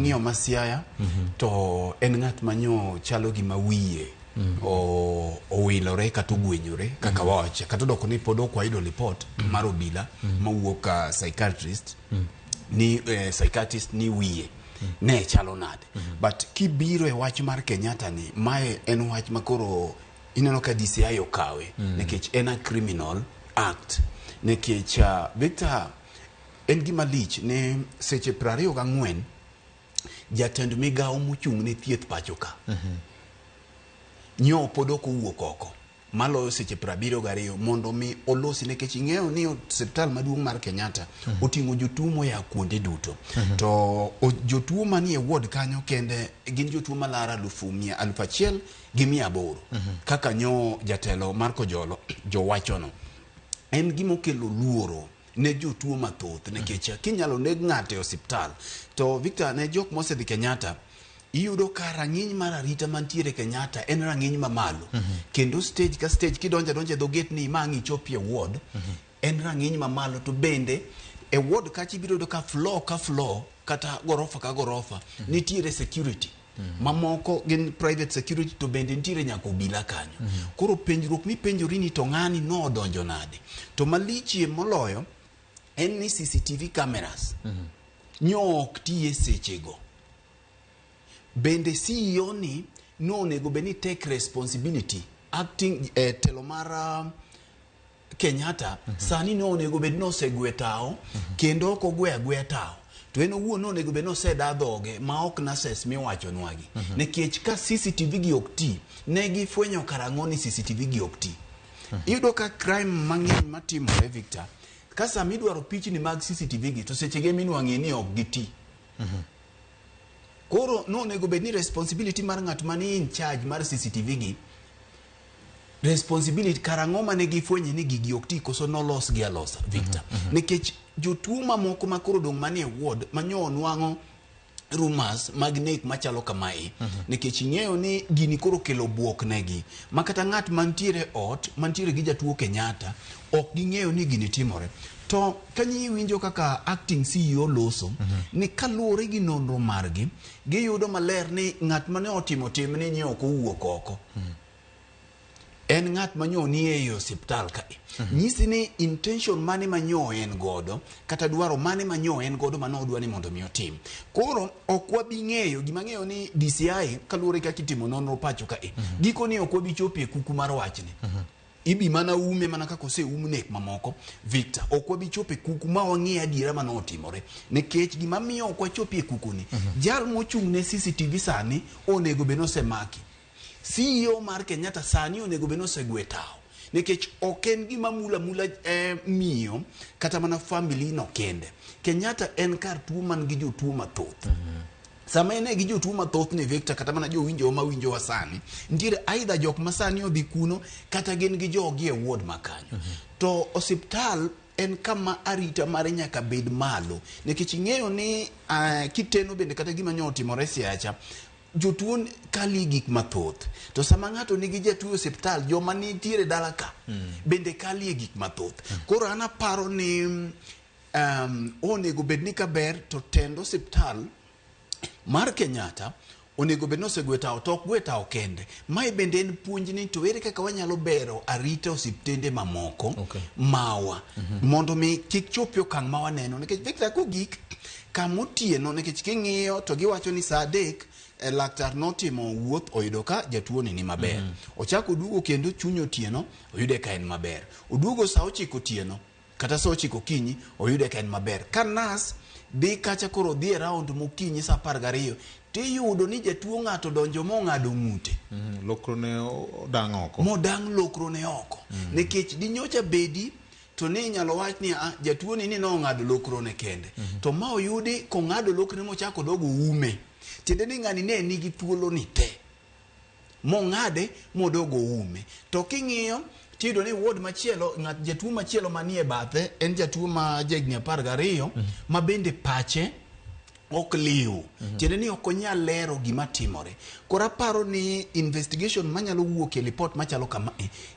King'iyo ma Siaya to en ng'at manyo chalo gima wiye owilore kata ogwenyore kaka wawacho, kata odoko ni pod ok wayudo lipot mar obila mawuok ka psychiatrist ni psychiatrist ni wiye ne chalo nade. But kibiro e wach mar Kenyatta ni, mae en wach ma koro ineno ka DCI okawe nikech en a criminal act, nikech Victor, en gima lich ne seche 24 jatend migawo mochung' ne thieth pacho ka nyo pod ok owuok oko maloyo seche 72 mondo mi olosi, nikech ing'eyo ni osiptal maduong' mar Kenyatta oting'o jotuo moya kuonde duto. To jotuo manie ward kanyo kende gin jotuo malaro alufu mia 1800, kaka nyo jatelo mar Kojolo jowachono. En gima okelo luoro ne jotuo mathoth, nikech kinyalo neg ng'ato e osiptal to, Victor, ne jok mosedhi Kenyatta, iyudo ka rang'iny mar arita mantiere Kenyatta en rang'iny mamalo, kendo stage ka stage kidonjo adonja e dho gate ni ma ang' ichopi e ward en rang'iny mamalo. To bende e ward kacha ibiro yudo ka floor ka floor kata gorofa ka gorofa nitiere security mamoko gin private security, to bende nitiere nyaka obila kanyo. Koro penjruok mipenjori ni to ng'ani nodonjo nade? To malichie moloyo en ni CCTV cameras nyo ok ti e sechego. Bende CEO ni nonego bed ni take responsibility, acting telo mar Kenyatta sani nonego bed ni osegwe tawo, kendo ok ogwe agweya tawo, to en owuon nonego bed ni oseda dhoge ma ok nurses miwachonwagi, nikech ka CCTV gi ok ti, ne gifwenyo karang'o ni CCTV gi ok ti? Iyudo ka crime mang'eny matimore, Victor, ka sama idwaro pichni mag CCTV gi to sechege minwang'e ni ok giti. Koro nonego bed ni responsibility mar ng'at mani in charge mar CCTV gi, responsibility karang'o mane gifwenye ni gigi ok ti, koso nolos gi alosa, Victor? Nikech jotuo mamoko ma koro odong' manie ward manyo nwang'o rumors mag nek machalo kamae, nikech ing'eyo ni gini koro kelo buok negi, ma kata ng'at mantiere ot mantiere gi jatuo Kenyatta ok ging'eyo ni gini timore. To kanyo iwinjo kaka acting CEO loso ni kaluwore gi nonro margi, giyudo maler ni ng'at mane otimo timni ni ok owuok oko, en ng'at manyo ni ei osiptal kae. Nyisi ni intention mane manyo en godo, kata dwaro mane manyo en godo mane odwa ni mondo mi otim. Koro ok wabi ng'eyo gima ng'eyo ni DCI kaluwore kaka itimo nonro pacho kae, gikoni ok wabi chopo e kuku mar wachni, ibi mana ume mana kaka oseum nek mamoko. Victor, ok wabi chopo e kuku ma wang'e adiera mane otimore, nikech gima miyo ok wachopi e kuku ni, jal mochung' ne CCTV sani onego bed ni osemaki. CEO mar Kenyatta sani onego bed ni osegwe tawo, nikech ok en gima mula mula miyo kata mana family no kende. Kenyatta en kar tuo man gi jotuo mathoth. Sama en e gi jotuo mathoth ni, Victor, kata mana jowinjo ma winjowa sani, nitiere aidha jok ma sani odhi kuno kata gin gi jogi e ward ma kanyo. To osiptal en kama arita mare nyaka bed malo, nikech ing'eyo ni kiteno bende kata gima nyo otimore Siaya cha, jotuo kali gik mathoth. To sama ng'ato nigi jatuo e osiptal, joma nitiere dala ka bende kalie gik mathoth. Koro an aparo ni onego bed ni kaber to tend osiptal mar Kenyatta onego bed ni osegwe tawo, to ok gwe tawo kende. Mae bende en puonj ni to ere kaka wanyalo bero arita osiptende mamoko mawa mondo mi kik chopi okang' ma waneno, nikech, Victor, kogik kamotieno, nikech king'iyo to giwacho ni saa 3 laktar notimo wuoth, oyudo ka jatuo ni ni maber. Ochako oduogo kendo chuny otieno, oyude ka en maber. Oduogo saa 9 otieno kata saa 9 okinyi, oyude ka en maber. Ka nas dhi kacha, koro dhi e round mokinyi saa 12, tiyudo ni jatuo ng'ato donjo mong'ado ng'ute. Lokro ne odang' oko. Modang' lokro ne oko, nikech dinyocha bedi to ni inyalo wach ni ah, jatuo ni nong'ado lokro ne kende, to ma oyudi kong'ado lokrone mochako dogo ume, tiende ni ng'ani ne nigi thuolo ni te mong'ade modogo ume. To king'iyo tiyudo ni ward machielo, ng'at jatuo machielo manie bathe en jatuo ma jahigni 12 ma bende pache ok liw, tiende ni ok onyal lero gima timore. Koro aparo ni investigation manyalo wuok e lipot machalo kamae.